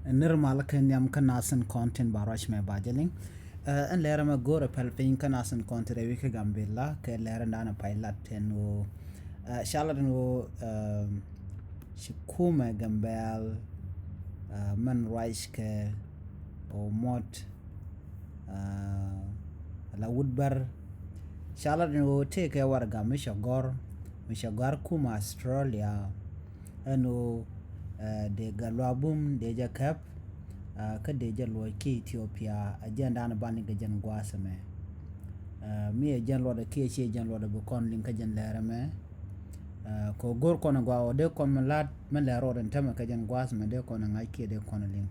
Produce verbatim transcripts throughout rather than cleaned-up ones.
Nir mal kɛ nhiam kä nasin kɔn tin ba ruac mɛ ba jɛ liŋ. Ɛn lɛrɛ mɛ go̱rɛ pɛl piny kä nasin kɔn tin rɛwi kä Gambila kɛ lɛrɛ ndanɛ pay lat tin ɣöö ca lat in ɣöö ci kumɛ Gambɛl mɛn ruac kɛ ɣöö mɔt la wut bär. Ca lat in ɣöö tëëkɛ warɛga mi cɛ gɔ̱r mi cɛ gɔ̱r kumɛ Australia. Ɛn ɣöö dee Gatluak Bum dee jɛ kɛp kä dee jɛ luɔc ki Ethiopia. Ɛ jɛn dan ban liŋ kä jɛn gua̱a̱th ɛmɛ. Mi ɛ jɛn luɔtdɛ kiɛ ciɛ jɛn luɔtdɛ bi kɔn liŋ kä jɛn lɛr ɛmɛ. Kɛ ɣöö go̱r kɔn ɛ gɔaa ɣöö dee kɔn mi la̱t mi lɛr ruɔt ɛn tämɛ kä jɛn gua̱a̱th ɛmɛ dee kɔn ɛ ŋa̱c kiɛ dee kɔn ɛ liŋ.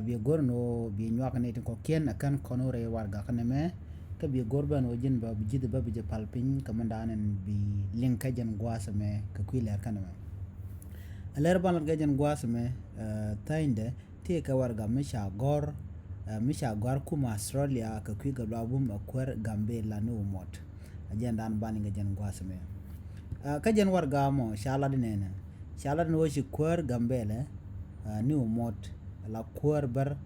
Bi go̱r ni ɣöö bi nyuak ni tin kɔ̱kiɛn ɛ kɛn kɔn ɣöö rɛy warɛga kä nɛmɛ. Kä bi go̱r ben ɣöö ji̱n bä bi ji̱th bä bi jɛ pal piny kä mindan ɛn bi liŋ kä jɛn gua̱a̱th ɛmɛ kɛ kui̱ lɛr kä nɛmɛ. Ɛ lɛr ban lat kä jɛn gua̱a̱th ɛmɛ tha̱a̱nydɛ tëëkɛ warɛga mi ca gɔ̱r mi ca gɔ̱r kumɛ Australia kɛ kui̱ Gatluak Bum ɛ kuäär Gambila ni Umot. Ɛ jɛn dan ban liŋ kä jɛn gua̱a̱th ɛmɛ. Kä jɛn warɛga mɔ ca lat inɛnɛ ca lat in ɣöö ci kuäär Gambila ni Umot la kuäär bär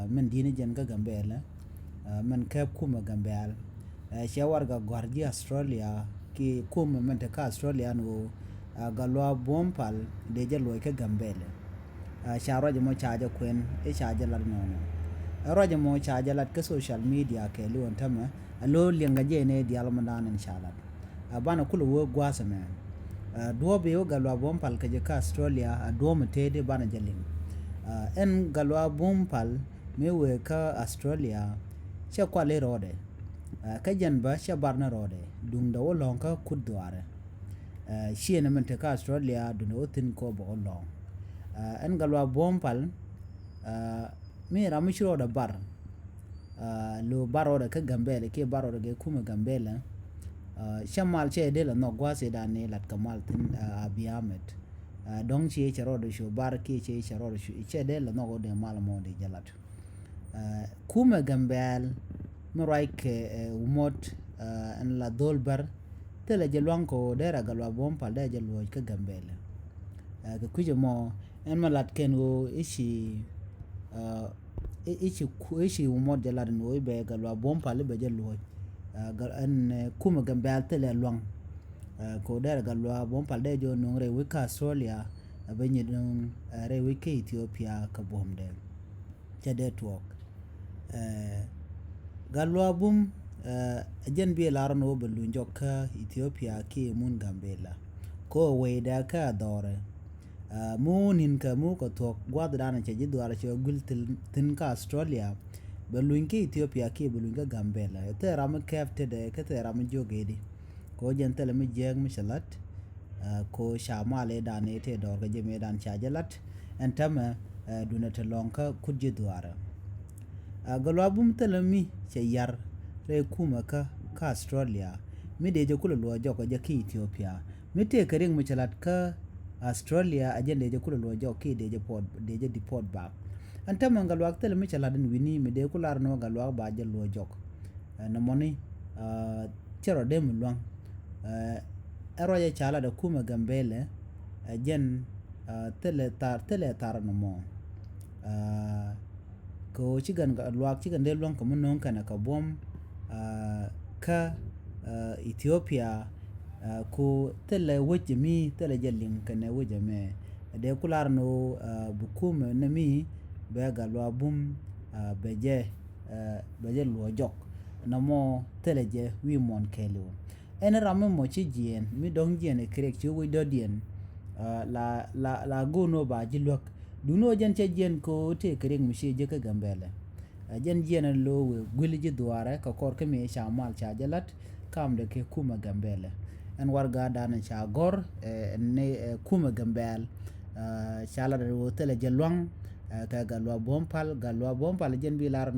min di̱t ni jɛn kä Gambila min kɛp kumɛ Gambɛl. Cɛ warɛga gɔ̱r ji̱ Australia ki kumɛ min te kä Australia ni ɣöö Gatluak Bum Pal dee jɛ luɔc kä Gambila. Ca ruac ɛmɔ ca jɛ kuɛn i̱ ca jɛ lat nɔnɔ. Ɛ ruac ɛmɔ ca jɛ lat kä social media kɛɛliw ɛn tämɛ ɛ lo̱o̱ liɛŋkɛ jɛ inɛ diaal mindan in ca lat. Ɛ banɛ kulɛ wee gua̱a̱th ɛmɛ. Ɛ duɔ̱ɔ̱p i̱ wä Gatluak Bum Pal kɛ jɛ kä Australia ɛ duɔ̱ɔ̱p mi tëëdi banɛ jɛ liŋ. Ɛn Gatluak Bum Pal mi wee kä Australia cɛ kual i̱ rɔɔdɛ. Kä jɛn bä cɛ bar ni rɔɔdɛ duundɛ wä lɔ̱ŋ kä kut dhuaarɛ. Ciënɛ min te kä Australia duundɛ wä thi̱n kɔ bɛ wä lɔ̱ŋ. Ɛn Gatluak Bum Pal mi ram mi ci rɔɔdɛ bar. Lo bar rɔɔdɛ kä Gambila kiɛ bar rɔɔdɛ kɛ kumɛ Gambila. Cɛ mal cɛ dee la nhɔk gua̱a̱th i̱ dan ni lat kɛ mal thi̱n Abiy Ahmed. Dɔ̱ŋ ci cɛ rɔɔdɛ cu bar kiɛ ci cɛ rɔɔdɛ cu cɛ dee la nhɔk wä dee mal mɔ dee jɛ lat. Kumɛ Gambɛl mi ruac kɛ Umot ɛn la dhol bär thilɛ jɛ luaŋ kɛ ɣöö derɛ Gatluak Bum Pal derɛ jɛ luɔc kä Gambila. Kɛ kui̱c ɛmɔ ɛn mi lat kɛn ɣöö i̱ ci i̱ ci Umot jɛ lat ɛn ɣöö i̱ bɛ Gatluak Bum Pal i̱ bɛ jɛ luɔc. Ɛn kumɛ Gambɛl thilɛ luaŋ kɛ ɣöö derɛ Gatluak Bum Pal derɛ jɛ ɣöö nöŋ rɛy wec kä Australia. Ɛ bɛ nyit nöŋ rɛy wec kä Ethiopia kɛ buɔ̱mdɛ. Cɛ dee tuɔɔk. Gatluak Bum ɛ jɛn bi lar ni wä bɛ luny jɔk kä Ethiopia kiɛ mun Gambila. Ko wecdɛ kä a dhɔrɛ. Mi wä ni̱n kɛ mi wä kɛ thuɔ̱k gua̱thdan cɛ ji̱ dhuaar cɛ guil thi̱n kä Australia. Bɛ luny kä Ethiopia kiɛ bɛ luny kä Gambila. Thil ram mi kɛp tetdɛ kä thil ram mi jiök ëëdi. Ko jɛn thilɛ mi jiääk mi cɛ la̱t. Ko ca mal ëëdan ëë tëë dɔɔr kɛ jɛ mëëdan ca jɛ la̱t. Ɛn täämɛ duundɛ te lɔ̱ŋ kä kut ji̱ dhuaarɛ. Gatluak Bum thilɛ mi cɛ yar rɛy kumɛ kä kä Australia. Mi dee jɛ kulɛ luɔc jɔk kɛ jɛ kä Ethiopia. Mi tëë kɛ riɛk mi cɛ la̱t kä Australia a jɛn dee jɛ kulɛ luɔc jɔk kiɛ dee jɛ port dee jɛ deport back. Ɛn täämɛ Gatluak thilɛ mi cɛ la̱t in wi̱ni mi dee ku lar ni wä Gatluak ba jɛ luɔc jɔk. Nɔmɔni cɛ rɔ dee mi luaŋ. Ɛ ruacɛ ca lat ɛ kumɛ Gambila ɛ jɛn thilɛ thar thilɛ thar nɔmɔ. Kɛ ɣöö ci Gatluak ci Gatluak dee luäŋ kɛ mi no̱o̱ŋ kɛnɛ kɛ buɔ̱m kä Ethiopia. Ku thilɛ wec jɛ mi thilɛ jɛ liŋ kɛnɛ wec jɛ mɛ. Dee ku lar ni ɣöö bi kumɛ ni mi bɛ Gatluak Bum bɛ jɛ bɛ jɛ luɔc jɔk. Nɔmɔ thilɛ jɛ wi̱i̱ muɔ̱ɔ̱n kɛɛliw. Ɛn ram mi mɔ ci jiɛɛn mi dɔ̱ŋ jiɛɛn ɛ kɛ riɛk ci wec dɔ̱diɛn. La la la go̱o̱n wä ba ji̱ luäk duundɛ wä jɛn cɛ jiɛɛn kɛ ɣöö tëë kɛ riɛk mi ci jek kä Gambila. Jɛn jiɛɛn ɛ lo̱o̱ wëë guil ji̱ dhuaarɛ kɛ kɔr kä mi ca mal ca jɛ la̱t. Kamdɛ kɛ kumɛ Gambila. Ɛn warɛgadan ca gɔ̱r ni kumɛ Gambila. Ca lat ɛ wä thilɛ jɛ luaŋ kɛ Gatluak Bum Pal Gatluak Bum Pal jɛn bi lar.